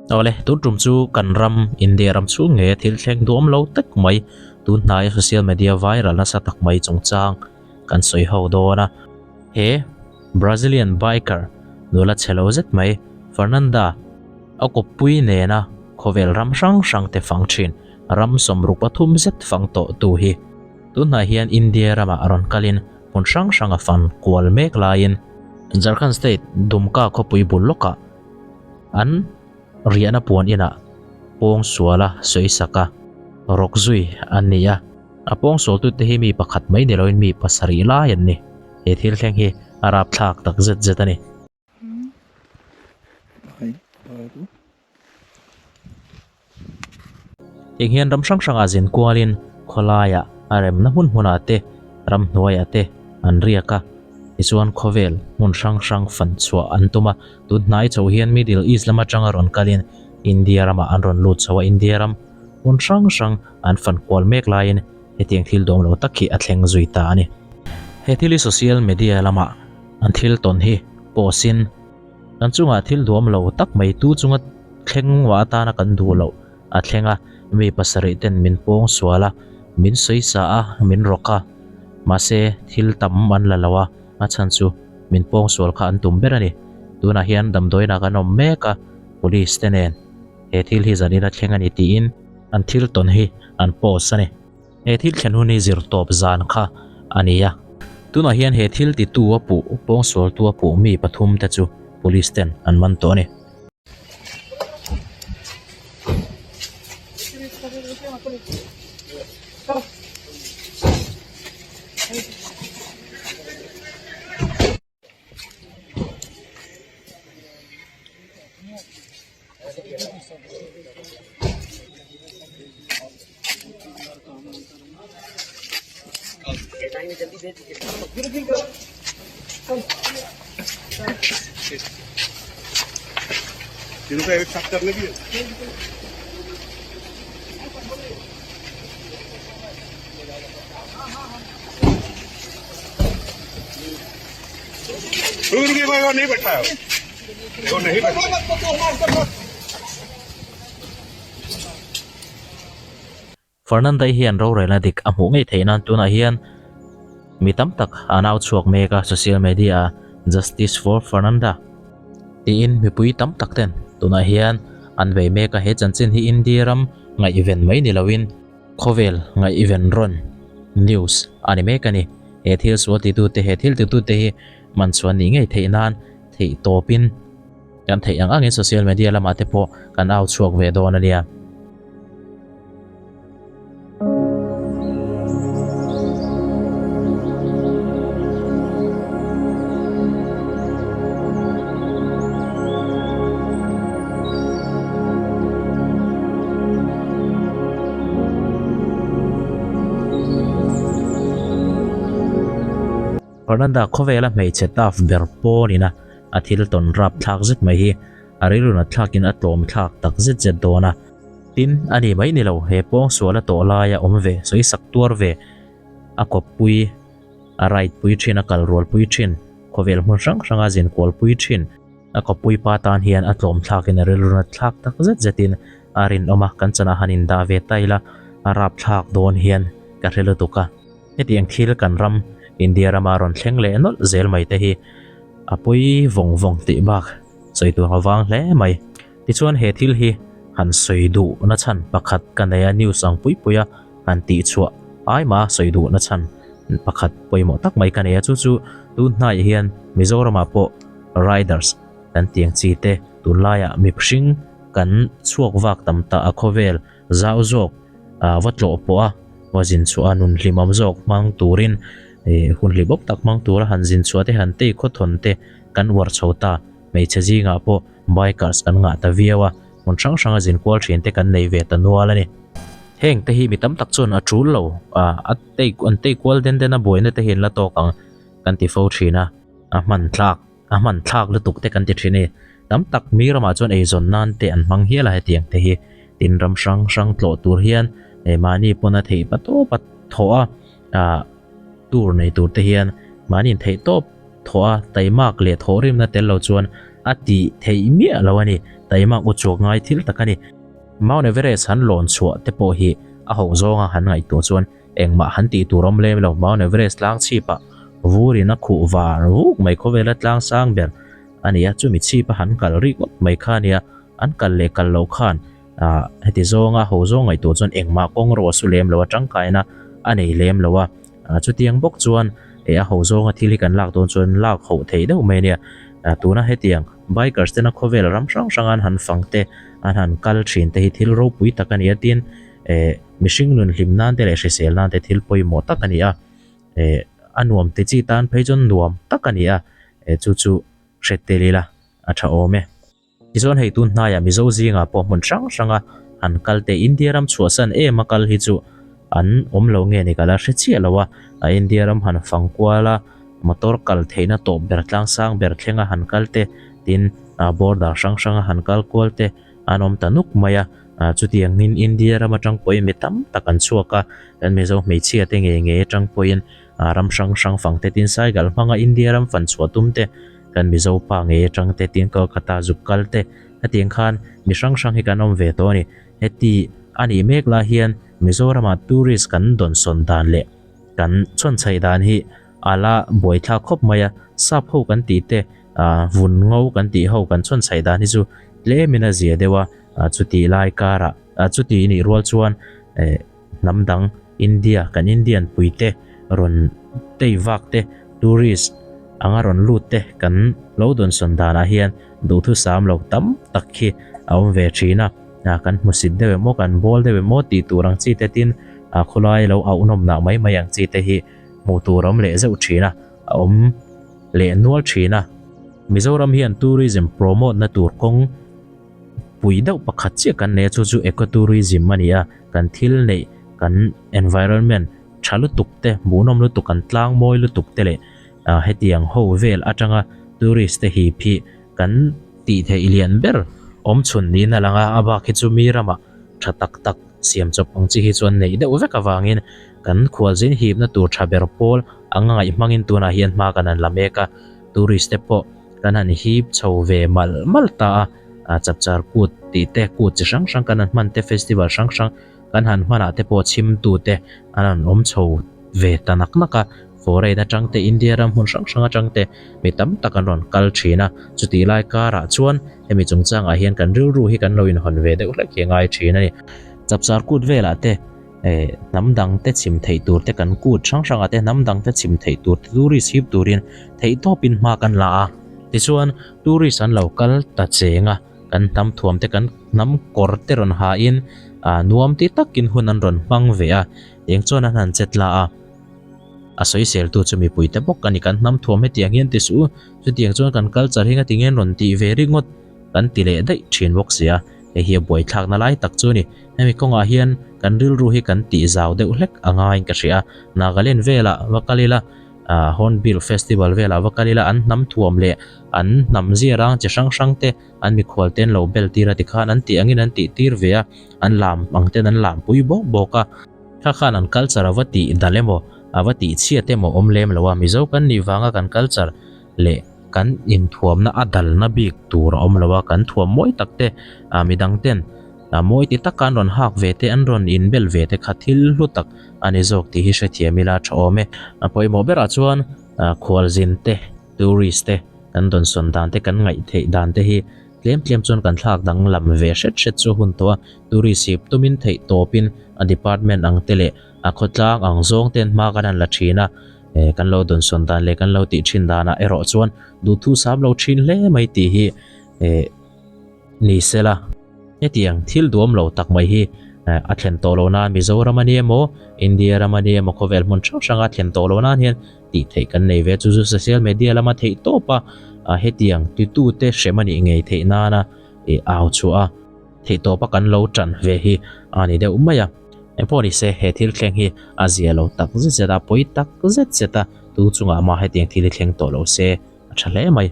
Awle, tun tum chu kan ram, India ram chhung nge thil thleng duam lo tak mai, tun hnaia social media viral nasa tak mai chungchang kan sawi ho dawn a. He Brazilian biker nula chhe lo zet mai Fernanda a kawppui nena khawvel ram hrang hrang te fang thin ram sawmruk pathum zet fang tawh tu hi tunhnai hian India ramah rawn kalin hmun hrang hrang a fan kual mek laiin Jharkhand state Dumka khawpui bul lawkah an riahna puan inah pawng suala sawi sak a, rawk zui an ni a. A pawng sualtute hi mi pakhat mai ni loin mi pasarih lai an ni. He thil thleng hi a rapthlak tak zet zet a ni. Heng hian ram hrang hrangah zin kualin khawlaiah a remna hmun hmunah te, ramhnuaiah te an riak a. Tichuan khawvel hmun hrang hrang fan chhuah an tum a. Tun hnai chho hian Middle East lam atanga rawn kalin India ramah an rawn lut chho a, India ram hmun hrang hrang an fan kual mek laiin hetiang thil dawm lo tak hi a thleng zui ta a ni. He thil hi social media lamah an thil tawn hi post in kan chungah thil duam lo tak mai tu chunga thleng vah atana kan duh loh a thleng a, mi pasarih ten min pawng sual a, min sawi sa a, min rawk a, mahse thil tam an la lo a, a chhan chu min pawng sual kha an tum ber a ni. Tunah hian damdawiinah kan awm mek a, police te nen he thil hi zanin a thleng a ni tiin an thil tawn hi an post a ni. He thil thlen hun hi zir tawp zan kha a ni a. Tunah hian he thil titu a puh, pawngsualtu a puh mi pathum te chu police ten an man tawh a ni. Fernandai hian rorelna dik a hmuh ngei theih nan tunah hian mi tam tak an au chhuak mek a, social media ah Justice for Fernanda tiin mipui tam tak ten tunah hian an vei mek a, he chanchin hi India ram ngaihven mai ni loin Khawvel ngaihven rawn news a ni mek a ni. He thil sual titute, he thil titute hi man chhuan nih ngei theih nan theih tawpin kan theih ang angin social media lamah te pawh kan au chhuak ve dawn a nia. Fernanda khawvela hmeichhe taf ber pawnin a a thil tawn rap thlak zet mai hi a rilru nat thlakin a tlawm thlak tak zet zet dawn a. Tin, a ni mai ni lo, he pawng suala tawh laia awm ve, sawi sak tuar ve, a kawppui, a ride pui thin, a kal rual pui thin, khawvel hmun hrang hranga zin kual pui thin, A kawppui pa tan hian a tlawm thlakin a rilru nat thlak tak zet zetin a rinawm a, kan chanah han indah ve ta ila a rap thlak dawn hian ka hre lutuk a. Hetiang thil kan ram India rama rawn thleng leh nawlh zel mai te hi a pawi vawng vawng tih bak sawi tur a vang hle mai. Tichuan he thil hi han sawi duh na chhan pakhat ka nei a, news ang pui pui a han tih chhuah ai mah sawi duh na chhan pakhat pawimawh tak mai ka nei a, chu chu tun hnaiah hian Mizoramah pawh Riders kan tiang chi te tunlaiah mihring kan chhuak vak tam ta a khawvel zau zawk va tlawh pawh a va zin chhuah a nun hlimawm zawk hmang turin hun hlimawm tak hmang tura han zin chhuah te han tei khawthawn te kan uar chho ta hmeichhe zingah pawh bikers kan ngah ta viau a hmun hrang hranga zin kual thin te kan nei ve ta nual a ni. Heng te hi mi tam tak chuan a tul lo a tei an tei kual den den a buaina te hi an la tawk ang kan ti fo thin a. A hman thlak, a hman thlak lutuk te kan ti thin a ni. Tam tak mi ramah chuan eizawn nan te an hmang hial a hetiang te hi. Tin ram hrang hrang tlawh tur hian mahni pawn a theih pa tawp a thawh a, ah tur nei tur te hian mahni in theih tawp. thawh a, taimak leh thawhrimna tel lo chuan a tih theih miah lo a ni. Taimak uchuak ngai thil tak a ni. Mount Everest han lawn chhuah te pawh hi a hoh zawnga han ngaihtuah chuan engmah han tih tur awm lem lo. Mount Everest tlang chhipah vurin a khuh var vuk mai khawvela tlang sang ber a ni a, chumi chhipa han kal rik ngawt mai kha a nia. An kal leh kal loh khan ah heti zawnga ho zawng ngaihtuah chuan engmah kawng rawh a su lem lo a, tangkaina a nei lem lo a. Chutiang bawk chuan eh a ho zawnga thil hi kan lak dawn chuan lak hoh theih deuh mai a nia. Tuna hetiang bikers tena khawvel ram hrang hranga an han fang te, an han kal thin te hi thil ropui tak a ni a tin eh mihring nun hlim nan te leh hrisel nan te thil pawimawh tak a ni a. Eh a nuam ti chi tan phei chuan nuam tak a ni a, eh chu chu hre tel ila a tha awm e. Tichuan hei tun hnaiah Mizo zingah pawh hmun hrang hranga han kal te India ram chhuahsan em a kal hi chu an awm lo nge ni ka la hre chiah lo a, a India ram han fang kual a motor kal theihna tawp ber tlang sang ber thlenga han kal te tin border hrang hranga han kal kual te an awm ta nuk mai a, chutiangin India ram atang pawhin mi tam tak an chhuak a, kan Mizo hmeichhia te ngei ngei atang pawhin ram hrang hrang fang te tin cycle hmanga India ram fan chhuah tum te Kan Mizo pa ngei atang te tin Kolkata zuk kal te hetiang khan mi hrang hrang hi kan awm ve tawh a ni. Heti a nih mek lai hian Mizoramah tourist kan dawnsawn dan leh kan chhawnchhaih dan hi a la buaithlak khawp mai a, sap ho kan tih te vun ngo kan tih ho kan chhawnchhaih dan hi chu tlemin a zia deuh a, chutih lai karah chuti nih rual chuan hnam dang India kan Indian pui te rawn tei vak te tourist anga rawn lut te kan lo dawnsawn danah hian duhthusam lo tam tak hi a awm ve thin a, kan hmusit deuh emaw kan bawl deuh emaw tih tur ang chi te tin khawlai lo auhnawm nah mai mai ang chi te hi hmuh tur a awm leh zeuh thin a, a awm leh nual thin a. Mizoram hian tourism promote na tur kawng pui deuh pakhat chiah kan nei a chu chu ecotourism a ni a kan thil neih kan environment tha lutuk te hmuhnawm lutuk kan tlang mawi lutuk te leh ah hetiang ho vel atanga tourist te hip hi kan tih theih lian ber awm chhun niin a lang a a bak hi chu mi ramah tha tak tak siam chawp ang chi hi chuan neih deuh vek avangin kan khualzin hipna tur tha ber pawl anga ngaih hmangin tunah hian hma kan han la mek a tourist te pawh kan han hip chho ve malh malh ta a, ah chapchar kut tih te kut chi hrang hrang kan han hman te festival hrang hrang kan han hmanah te pawh chhimtu te an han awm chho ve ta nak nak a, foreign atang te India ram hmun hrang hrang atang te mi tam tak an rawn kal thin a, chutih lai karah chuan hemi chungchangah hian kan rilru hi kan lo inhawn ve deuh hlek hi a ngai thin a ni. Chapchar kut velah te eh hnam dang te chhim theih tur te kan kut hrang hrang ah te hnam dang te chhim theih tur te tourist hip turin theih tawpin hma kan la a tichuan tourist an lo kal ta cheng a kan hnam thuam te kan hnam kawr te rawn ha in ah nuam ti takin hun an rawn hmang ve a eng chuan an han chet la a a sawisel tu chu mipui te bawk a ni kan hnam thuam hetiang hian ti suh u chutiang chuan kan culture hi engati nge an rawn tih ve ringawt. Kan ti leh daih thin bawk sia, hei hi a buaithlakna lai tak chu a ni. Hemi kawngah hian kan rilru hi kan tih zau deuh hlek a ngaiin ka hria a, Nagaland velah va kal ila, ah Hornbill Festival velah va kal ila an hnam thuam leh an hnam zia rang chi hrang hrang te an mikhual te an lo bel tir a tikhan an tih angin an tih tir ve a, an lam ang ten an lam pui bawk bawk a. Kha khan an culture a va tih dal emaw, a va tih chhiat emaw awm lem lo a, Mizo kan nih vanga kan culture leh kan inthuamna a dalna bik tur a awm lo a, kan thuam mawi tak te ah midang ten ah mawi ti taka an rawn hak ve te an rawn inbel ve te kha thil hlu tak a ni zawk tih hi hrethiam ila tha awm e. A pawimawh berah chuan ah khualzin te tourist te kan dawnsawn dan te kan ngaih theih dan te hi tlem tlem chuan kan thlak danglam ve hret hret chu a hun tawh a, tourist hip tumin theih tawpin a department ang te leh a khawtlang ang zawng ten hma kan han la thin a. Eh kan lo dawnsawn dan leh kan lo tih thin danah erawh chuan duhthu sam lo thin hle mai tih hi eh ni sela. Hetiang thil duam lo tak mai hi eh a thlen tawh lo nan Mizoram a ni emaw India ram a ni emaw khawvel hmun hrang hranga thlen tawh lo nan hian tih theih kan nei ve chu chu social media lama theih tawp a ah hetiang titute hrem a nih ngei theih nana eh au chhuah a theih tawpa kan lo tan ve hi a ni deuh mai a. Engpawh ni se, he thil thleng hi a zia lo tak zet zet a, pawi tak zet zet a, tu chungah mah hetiang thil hi thleng tawh lo se a tha hle mai.